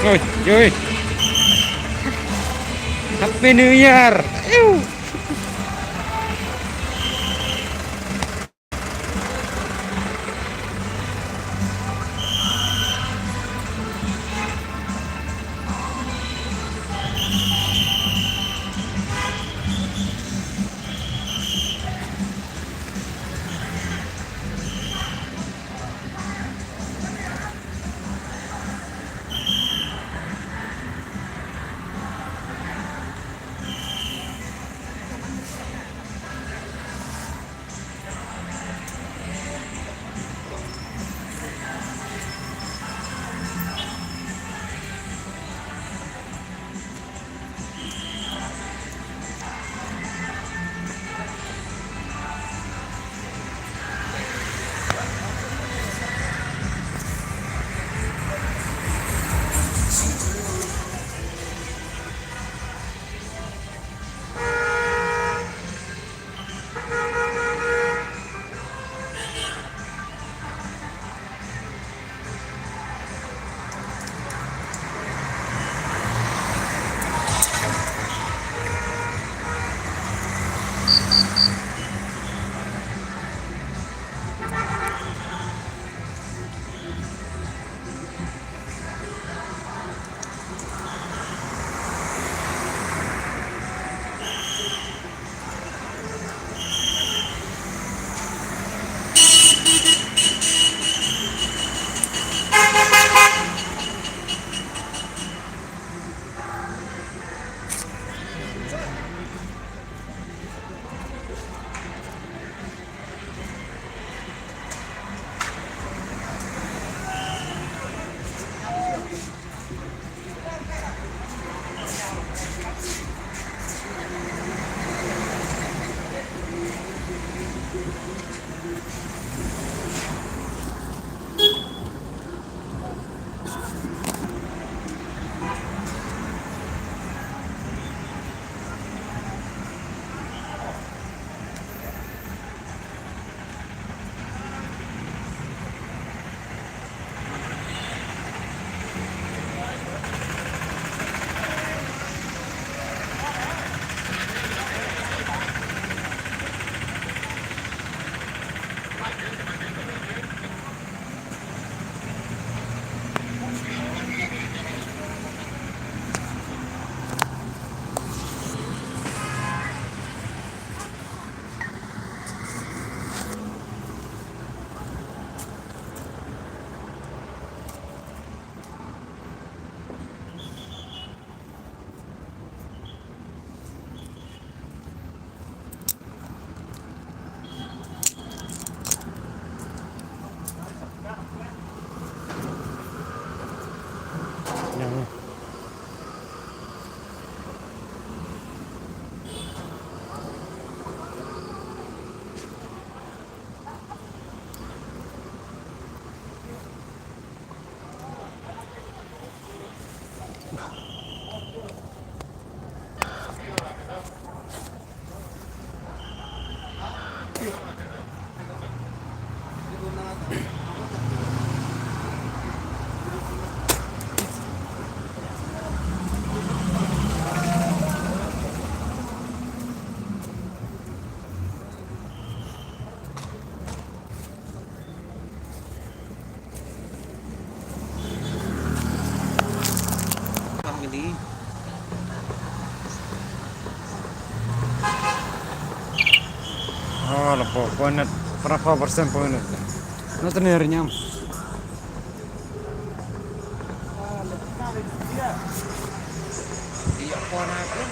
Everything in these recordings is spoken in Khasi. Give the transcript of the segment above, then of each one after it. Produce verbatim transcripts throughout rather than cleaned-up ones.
Oi, oi. Happy New Year. Iu. Oh, la po, po net, para po persen po net. Na tene rinyam. Iya, po na ko.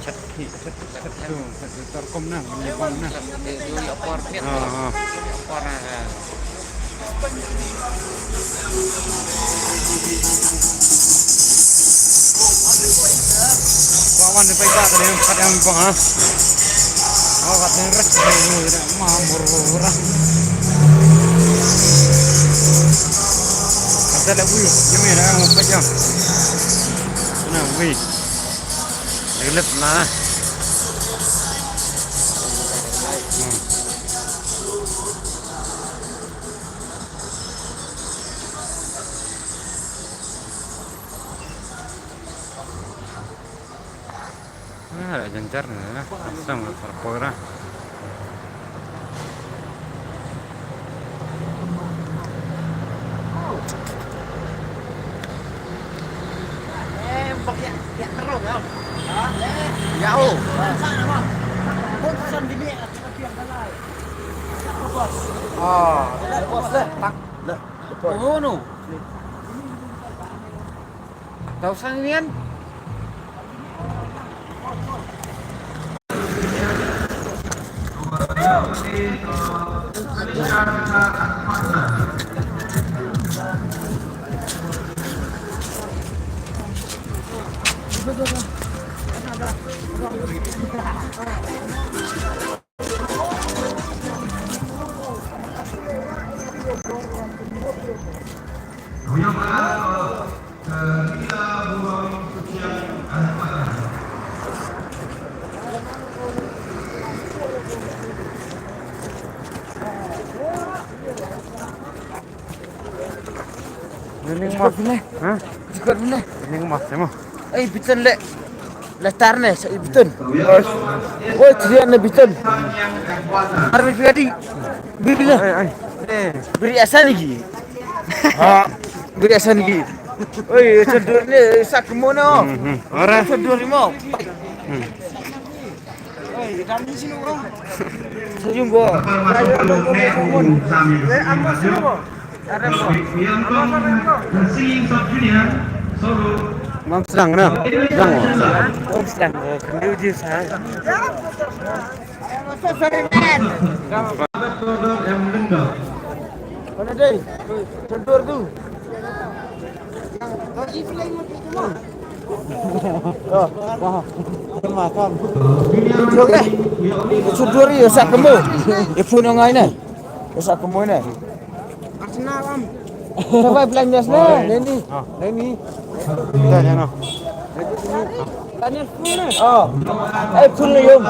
Chat ki, chat, chat tu, chat tu terkom na, menyebang na. Iya, po na. Ah, ah. Wa wan ni paita tadi, kat yang bang, ha. Oh, kat yang rek, ma mur mur. Kata le bui, ni me dah mau pejam. Na bui. Lelep na. Hmm. Ah, ada jenjar na. Sang parpora. Ya, oh. Ah, bos deh. Tak. Dah. Oh, no. Tau sang nian. Ning mas. Ha? Jikot ne. Ning mas mo. Ai, bitan le. Latar ne, sa bitan. Oi, trian ne bitan. Arbi piati. Biri ne. Ai, ai. Biri asan lagi. Ha. Biri asan lagi. Oi, cedur ne, sak mo no. Mhm. Ora. Cedur mo. Hmm. Mam sedang na. Sedang. Mam sedang. Kami uji sa. Mana dei? Cedur tu. Cedur ya sak kemo. Ya pun ngai ne. Ya sak kemo ne. Arsenal am. Sabai plan biasa ne. Neni. Neni. Dah, dah, no. Tanya full ne. Oh. Eh, full ne yum.